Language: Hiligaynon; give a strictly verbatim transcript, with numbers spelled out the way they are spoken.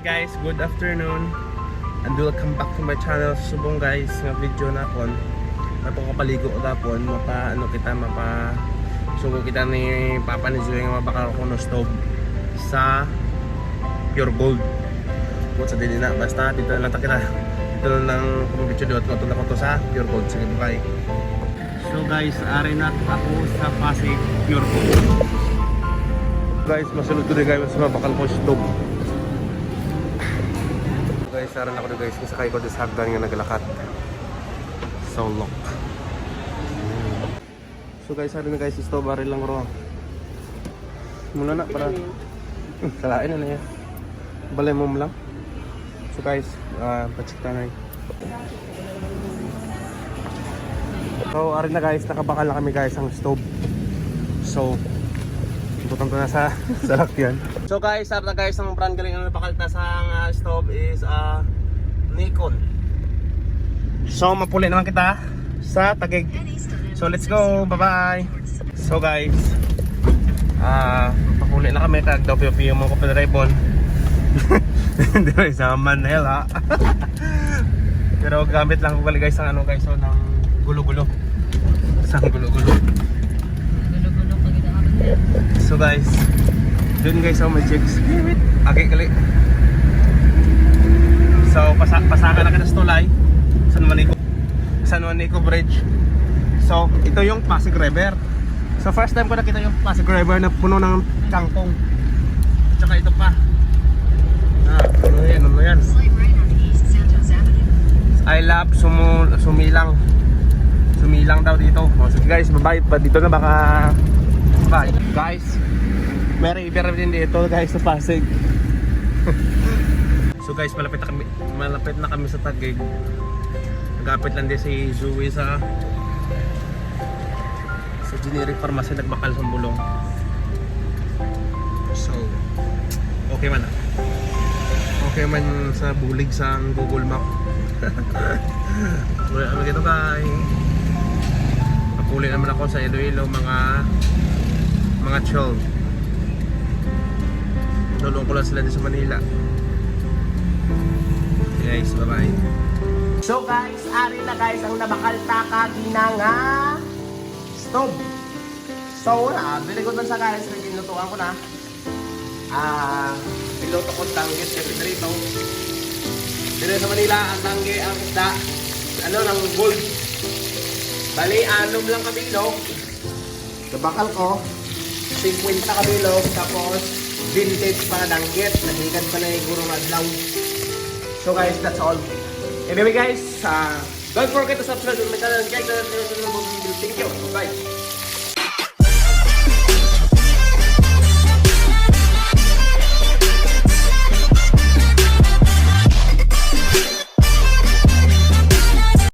Guys, good afternoon and welcome back to my channel. Subong guys, nga video na kon mapakapaligo gapon, mapa ano kita, mapa sugo kita ni Papa ni Zoe nga mabakal ko no stove sa Pure Gold. Kung sa dili na, basta dito na lang ta kita. Dito na lang kung video dito, ito na ko to sa Pure Gold. Sige, bye. So guys, ari na ako sa Pasig Pure Gold. Guys, masulod ko din guys, mas mabakal ko stove. Guys, ari na ako guys, sakay ko sa hagdan nga naglakat. So look. So guys, ari na guys, stove ari lang ro. Muna na para. Hmm, kalain na niya. Balay mo lang. So guys, ah, pa-check tayo. So, ari na guys, nakabakal na kami guys ang stove. So, butang ko na sa salakyan. So guys, ari na guys ang brand galing ang nabakal ta sa nga stove is ah Nikon. So, mapuli naman kita sa Taguig. So, let's go. Bye-bye. So guys, ah, papuli na kami kag daw piyo-piyo mo ko pa drivon. Hindi ba sa Manila? Pero gamit lang ko gali guys ang ano guys, so ng gulo-gulo. Sa gulo-gulo. Gulo-gulo pag ito. So guys, dun guys, oh, may chicks. Agi gali. So pasa pasaka na kita sa tulay. San Juanico, San Juanico Bridge. So ito yung Pasig River. So first time ko nakita yung Pasig River na puno ng kangkong. Tsaka ito pa. Ah, ano yan? Ano yan? I love sumu sumilang. Sumilang daw dito. Oh, sige guys, bye-bye. Pa dito na baka bye. Guys, may river din dito guys sa Pasig. So guys, malapit na kami, malapit na kami sa Taguig. Nagapit lang din si Zoe sa sa generic pharmacy nagbakal sa bulong. So, okay man ah. Okay man sa bulig sa Google Map. Wala naman ito kay papuli naman ako sa Iloilo, mga mga chill. Tulong ko lang sila din sa Manila. Guys, bye-bye. So guys, ari na guys ang nabakal ta ka ginanga stove. So, ah, very good man sa guys. May ginutuan ko na. Ah, piloto ko danggit sa pitrito. Pero sa Manila, ang dangge, ang isda, ano, ng gold. Bali, anom lang kabilog. Nabakal ko, fifty kabilog, tapos vintage pa nga danggit. Nahikan pa na yung guro nga adlaw. So guys, that's all. Anyway guys, ah, don't forget to subscribe to my channel. Thank you. Bye.